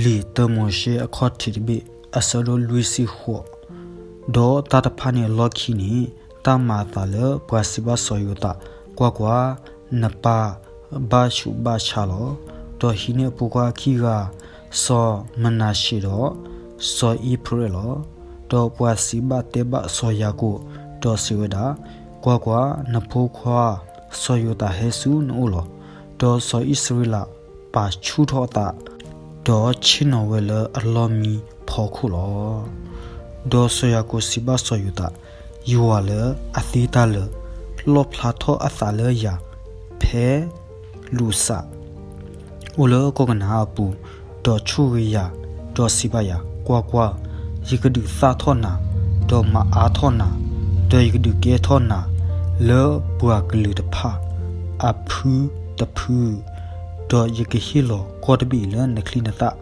လံာ်တၢမိၤၡ့အခီၣ်ထံးတဘ့ၣ် အဆၢဒိၣ်လွံၢ်ဆံဃိး, ဒီးတၢ်တဖၣ်န့ၣ်အလီၢ်ခံန့ၣ် တၢ်မၤအသးလၢပှၤစံးဘၣ်စီၤယိၤသး, ကွၢ်ကွၢ်, နပၢ်ဘၣ်ဆူးဘၣ်ဆါလီၤ. ဒီးဟံးန့ၢ်အဖိခွါခံဂၤ, စီၤမနၤၡ့ဒီးစီၤအံၣ်ဖရဲၣ်လီၤ. ဒီးပှၤစံးဘၣ်တဲဘၣ်စီၤယၤကိာ်, ဒီးစံးဝဲဒၣ်, ကွၢ်ကွၢ်, နဖိခွါစီၤယိၤသးဟဲဆူနအိၣ်လီၤ. ဒီးစီၤအံၣ်စရ့လးပာ်ဆူၣ်ထီၣ်အသး, ဒီးဆ့ၣ်နီၤဝဲလၢအလီၢ်မံဖီခိၣ်လီၤ. ဒီးစီၤယၤကိာ်စံးဘၣ်စီၤယိၤသး, ယွၤလၢအသ့တၢ်လၢာ် လီၣ်ဖျါထီၣ်အသးလၢယၤ ဖဲလူၤစး အိၣ်လၢကီၢ်ကနၤအပူၤ, ဒီးဆိၣ်ဂ့ၤယၤ, ဒီးစံးဘၣ်ယၤ, ကွၢ်ကွၢ်, ယကဒုးသၣ်ထီၣ်နၤ, ဒီးမၤအါထီၣ်နၤ, ဒီးယကဒုးကဲထီၣ်နၤ လၢပှၤကလုာ်တဖၣ်အဖုတဖု, ဒီးယကဟ့ၣ်လီၤကီၢ်တဘ့ၣ်အံၤလၢနချံနသၣ်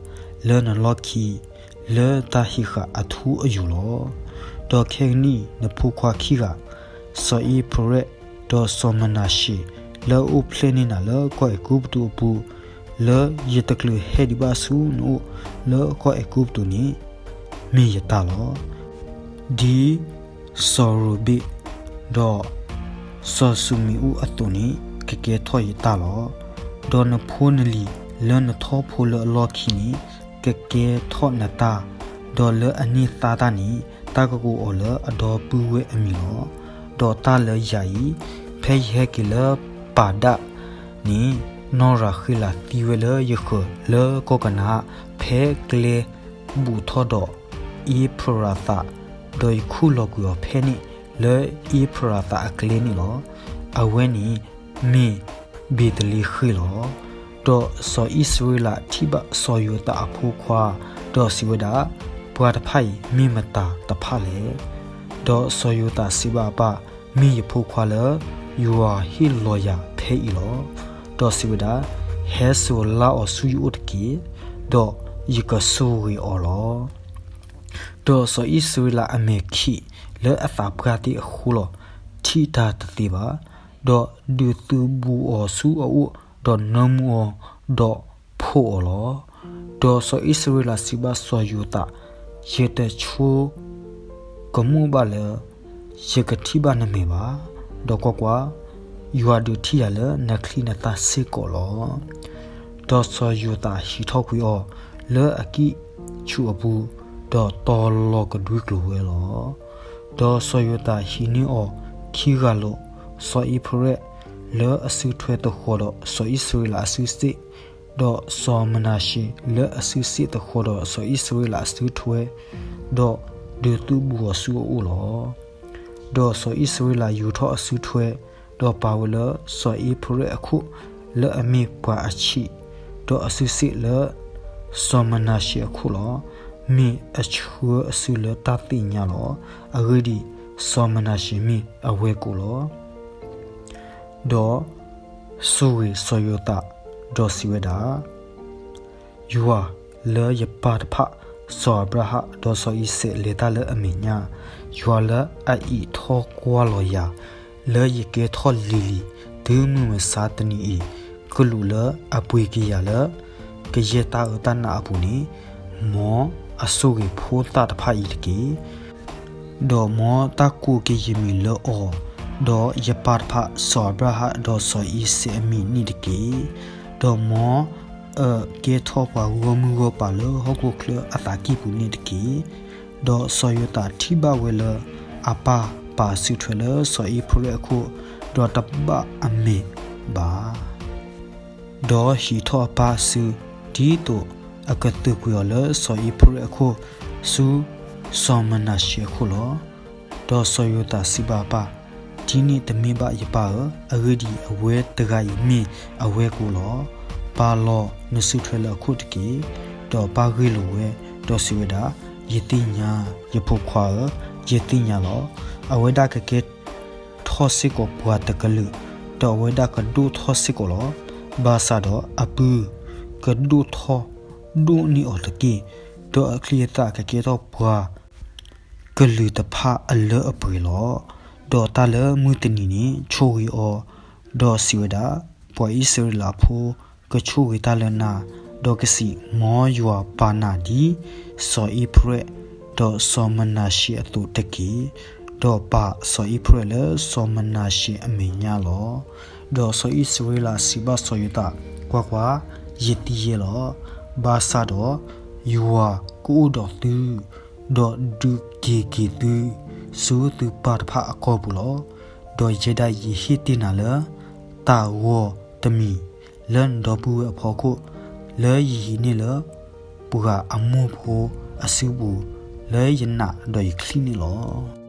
လၢနလီၢ်ခံ လၢတၢ်ဟံးဃာ်အထူအယိာ်လီၤ. ဒီးခဲကနံၣ်အံၤ နဖိခွါခံဂၤ, စီၤအံၣ်ဖရဲၣ်, ဒီးစီၤမနၤၡ့, လၢအအိၣ်ဖျဲၣ်န့ၢ်နၤလၢကီၢ်အဲၤကူပတူးအပူၤ, လၢယတချုးဟဲဒံးဘၣ်ဆူနအိၣ်လၢကီၢ်အဲၤကူပတူးန့ၣ်, မ့ၢ်ယတၢ်လီၤ. ဒ်စီၤရူၤဘ့ၣ်, ဒီးစီၤၡမူၤအ့ၣ်အသိးန့ၣ် ကကဲထီၣ်ယတၢ်လီၤ. ဒီးနဖိနလံၤလၢနထီၣ်ဖိလၢအလီၢ်ခံန့ၣ် ကကဲထီၣ်နတၢ်, ဒီးလၢအန့ၢ်သါတၢ်န့ၣ် တၢ်ကကိးအီၤလၢအဒီပုၢ်ဝဲၢ်အမံၤလီၤ. ဒီးတၢ်လၢယၤအံၤ, ဖဲယဟဲက့ၤလၢပၤဒၣ်န့ၣ်, နီၢ်ရၤဃ့လးသံဝဲလၢယဃၢၤလၢကီၢ်ကနၤ ဖဲကျဲဘူးထီၣ်ဒီးအ့ဖရၤသး, ဒီးယခူၣ်လီၤကွံာ်အီၤဖဲန့ၣ်လၢအ့ဖရၤသးအကျဲန့ၣ်လီၤ. အဝဲန့ၣ်မ့ၢ်ဘ့းသလ့ဃ့ၣ်လီၤ. ဒီးစီၤအံၣ်စရ့လးထံၣ်ဘၣ်စီၤယိၤသးအဖိခွါ, ဒီးစံးဝဲဒၣ်, ပှၤတဖၣ်အံၤမ့ၢ်မတၤတဖၣ်လဲၣ်. ဒီးစီၤယိၤသးစံးဘၣ်အပၢ်, မ့ၢ်ယဖိခွါလၢယွၤဟ့ၣ်လီၤယၤဖဲအံၤလီၤ. ဒီးစံးဝဲဒၣ်, ဟဲစိာ်လါအီၤဆူယအိၣ်တက့ၢ်, ဒီးယကဆိၣ်ဂ့ၤအီၤလီၤ. ဒီးစီၤအံၣ်စရ့လးအမဲာ်ခံးလၢအသးပှၢ်သ့ၣ်အဃိလီၤ, ထံၣ်တၢ်တသ့ဘၣ်. ဒီးဒုးသုးဘူးအီၤဆူအအိၣ်, ဒီးနၢမူအီၤ, ဒီးဖှိၣ်အီၤလီၤ. ဒီးစီၤအံၣ်စရ့လးစံးဘၣ်စီၤယိၤသး, ယတဆိကမိၣ်ဘၣ်လၢ ယကထံၣ်ဘၣ်နမဲာ်ဘၣ်. ဒီးကွၢ်ကွၢ်, ယွၤဒုးထံၣ်ယၤလၢနချံနသၣ်စ့ၢ်ကီးလီၤ. ဒီးစီၤယိၤသးဟံးထီၣ်ကွံာ်အီၤလၢအကံၣ်ဆူၣ်အပူၤ, ဒီးတီၤလီၤကဒွံကျိၤဝဲလီၤ. ဒီးစီၤယိၤသးဟံးန့ၢ်အီၤခံဂၤလိာ်, စီၤအ့ဖရဲၣ်လၢအစုထွဲသဃီဒီးစီၤအံၣ်စရ့လးအစုစ့ၣ်, ဒီးစီၤမနၤၡ့လၢအစုစ့ၣ်သဃီဒီးစီၤအံၣ်စရ့လးအစုထွဲ, ဒီးဒုးသုးဘူးအီၤဆူအအိၣ်လီၤ. ဒီးစီၤအံၣ်စရ့လးယူာ်ထီၣ်အစုထွဲ, ဒီးပာ်ဝဲလၢစီၤအ့ဖရဲၣ်အခိၣ်လၢအမ့ၢ်ပှၤအဆံး, ဒီးအစုစ့ၣ်လၢစီၤမနၤၡ့အခိၣ်လီၤ. မ့ၢ်အဆှၢအစုလၢတၢ်သ့ၣ်ညါလီၤ. အဂ့ၢ်ဒ်အံၤ, စီၤမနၤၡ့မ့ၢ်အဝဲကိးလီၤ. ဒီးဆိၣ်ဂ့ၤစီၤယိၤသး, ဒီးစံးဝဲဒၣ်, ယွၤလၢယပၢ်တဖၣ် စီၤအၤဘြၤဟၣ် ဒီးစီၤအံၤစဲး လဲၤတၢ်လၢအမဲာ်ညါ, ယွၤလၢအအံးထီၣ်ကွၢ်လီၤယၤ လၢယကဲထီၣ်လံၤလံၤ တုၤမုၢ်မဆါတနံၤအံၤ, ကလူးလၢအပှ့ၤက့ၤယၤလၢ ကယဲၢ်တၢ်အၢတၢ်နးအပူၤန့ၣ်, မ်အဆိၣ်ဂ့ၤဖိသၣ်တဖၣ်အံၤတက့ၢ်. ဒီးမ်တၢ်ကိးက့ၤယမံၤလၢအီၤ, ဒီးယပၢ်တဖၣ် စီၤအၤဘြၤဟၣ် ဒီးစီၤအံၤစဲးအမံၤန့ၣ်တက့ၢ်. ဒီးမ်အကဲထီၣ်ပှၤဂီၢ်မုၢ်ဂီၢ်ပၤလၢဟီၣ်ခိၣ်ချၢအသးကံၢ်ပူၤန့ၣ်တက့ၢ်. ဒီးစီၤယိၤသးထံၣ်ဘၣ်ဝဲလၢ အပၢ်ပာ်စုထွဲလၢစီၤအ့ဖရဲၣ်အခိၣ်, ဒီးတဘၣ်အမဲာ်ဘၣ်. ဒီးဟံးထီၣ်အပၢ်အစု, ဒ်သိးအကသုးကွံာ်အီၤလၢစီၤအ့ဖရဲၣ်အခိၣ် ဆူစီၤမနၤၡ့အခိၣ်လီၤ. ဒီးစီၤယိၤသးစံးဘၣ်အပၢ်, ဒ်န့ၣ်တမ့ၢ်ဘၣ်ယပၢ်ဧၢ, အဂ့ၢ်ဒ်အံၤ, အဝဲတဂၤအံၤမ့ၢ်အဝဲကိးလီၤ. ပာ်လီၤနစုထွဲလၢအခိၣ်တက့ၢ်. ဒီးအပၢ်ဂ့ၢ်လိာ်ဝဲ, ဒီးစံးဝဲဒၣ်, ယသ့ၣ်ညါ, ယဖိခွါဧၢ, ယသ့ၣ်ညါလီၤ. အဝဲဒၣ်ကကဲ ထီၣ်စ့ၢ်ကီးပှၤတကလုာ်, ဒီးအဝဲဒၣ်ကဒိၣ်ထီၣ်စ့ၢ်ကီးလီၤ. ဘၣ်ဆၣ်ဒီးအပုၢ်ကဒိၣ်ထီၣ်ဒိၣ်န့ၢ်အီၤတက့ၢ်, ဒီးအချံအသၣ်ကကဲထီၣ်ပှၤကလုာ်တဖၣ်အလၢအပှဲၤလီၤ. ဒီးတၢ်လၢမုၢ်တနံၤန့ၣ်ဆိၣ်ဂ့ၤအီၤ, ဒီးစံးဝဲဒၣ်, ပှၤအံၣ်စရ့လးဖိကဆိၣ်ဂ့ၤတၢ်လၢနၤ, ဒီးကစံး, မ်ယွၤပာ်နၤဒ်စီၤအ့ဖရဲၣ်, ဒီးစီၤမနၤရှ့အသိးတက့ၢ်. ဒီးပာ်စီၤအ့ဖရဲၣ်လၢစီၤမနၤရှ့အမဲာ်ညါလီၤ. ဒီးစီၤအံၣ်စရ့လးစံးဘၣ်စီၤယိၤသး, ကွၢ်ကွၢ်, ယသံယဲလီၤ. ဘၣ်ဆၣ်ဒီးယွၤကအိၣ်ဒီးသု, ဒီးဒုးက့ၤက့ၤသုဆူသုပၢ်တဖၣ်အကီၢ်ပူၤလီၤ. ဒီးယဲဒၣ်ယဟ့ၣ်တ့ၢ်နၤလၢတၢ်ဂီၤတမံၤလၢနဒီပုၢ်ဝဲၢ်အဖီခိၣ်, လၢယဟံးန့ၢ်လၢပှၤအမိၢ်ဖိအစုပူၤ, လၢယနးဒီးယချံၣ်န့ၣ်လီၤ.